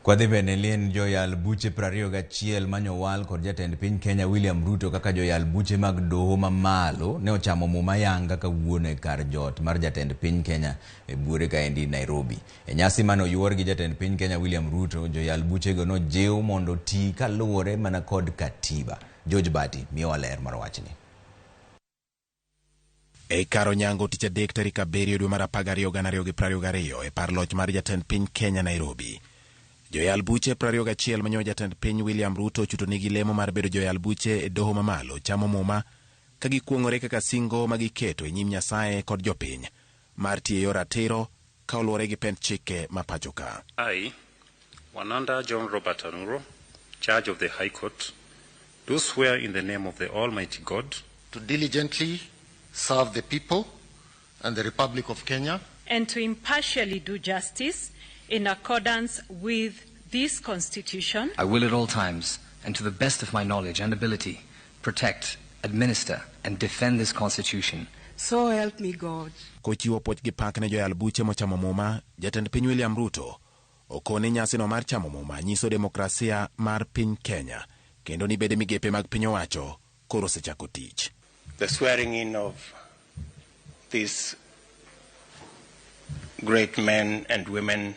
Kwadhi bende lien joyal buche 21 manyowal kod jatend piny Kenya William Ruto kaka joyal buche mag doho mamalo ne ochamo muma yanga kawuono e kar jot mar jatend piny Kenya e buore kaendi Nairobi. E nyasi mane oyuor gi jatend piny Kenya William Ruto, joyal buchego nojiw mondo oti kaluwore mana kod katiba. George Bati miyowa ler mar wachni. E kar onyango tich adek tarik 7 dwe mar 12 2022 e par loch mar jatend piny Kenya Nairobi. Joyal buche 21 manyo jatend piny William Ruto ochuto nigi lemo mar bedo joyal buche e doho mamalo chamo muma ka gikuong'ore kaka singo ma giketo e nyim Nyasaye kod jopiny mar tiyo e yor ratiro ka oluwore gi pend chike ma pacho ka. I, Wananda John Robert Anuro, Judge of the High Court, do swear in the name of the Almighty God to diligently serve the people and the Republic of Kenya, and to impartially do justice in accordance with this Constitution. I will at all times, and to the best of my knowledge and ability, protect, administer, and defend this Constitution. So help me God. Kochiwo puoch gi pak ne joyal buche mochamo muma, jatend piny William Ruto okone nyasino mar chamo muma nyiso demokrasia mar piny Kenya kendo ni bede migepe mag piny owacho koro osechako tich. The swearing in of these great men and women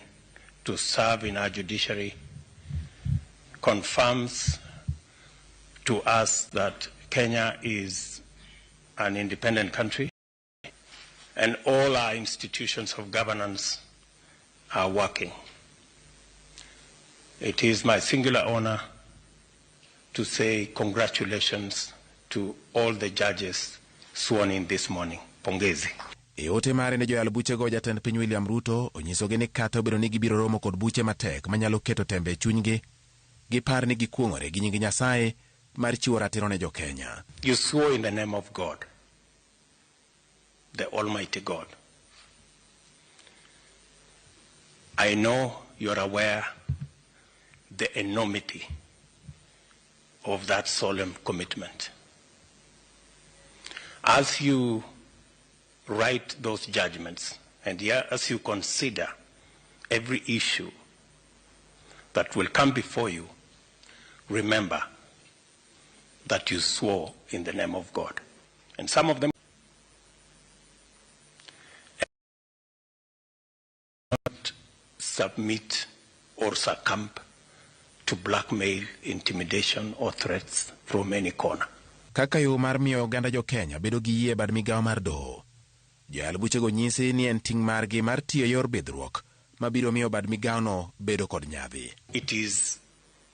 to serve in our judiciary confirms to us that Kenya is an independent country and all our institutions of governance are working. It is my singular honor to say congratulations to all the judges sworn in this morning. Pongezi. E ote mare ne joyal buchego, jatend piny William Ruto onyisogi ni kata obedo ni gibiro romo kod buche matek manyalo keto tembe e chunygi, gipar ni gikuong'ore gi nying Nyasaye mar chiwo ratiro ne jokenya. You swore in the name of God, the Almighty God. I know you're aware the enormity of that solemn commitment. As you write those judgments and as you consider every issue that will come before you, remember that you swore in the name of God. And some of them not submit or succumb to blackmail, intimidation, or threats from any corner. Kaka yo mar miyo oganda jo-Kenya bedo gi yie e bad migawo mar doho, joyal buchego nyisi ni en ting' margi mar tiyo e yor bidhruok mabiro miyo bad migawono bedo kod nyadhi. It is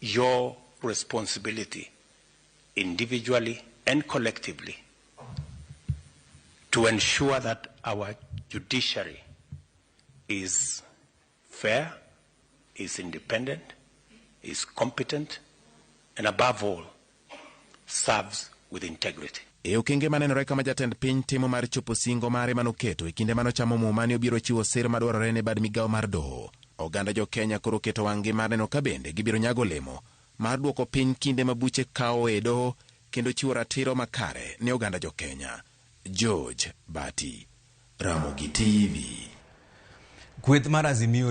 your responsibility, individually and collectively, to ensure that our judiciary is fair, is independent, is competent, and above all, serves with integrity. E okenge manenore kama jatend piny timo mar chopo singo mare manoketo e kinde manochamo muma ni obiro chiwo sir madwarore ne bad migawo mar doho. Oganda jo-Kenya koro keto wang'gi mar neno ka bende gibiro nyago olemo mar duoko piny kinde ma buche kawo e doho kendo chiwo ratiro makare ne oganda jo-Kenya. George Bati, Ramogi TV. Kweth mar Azimio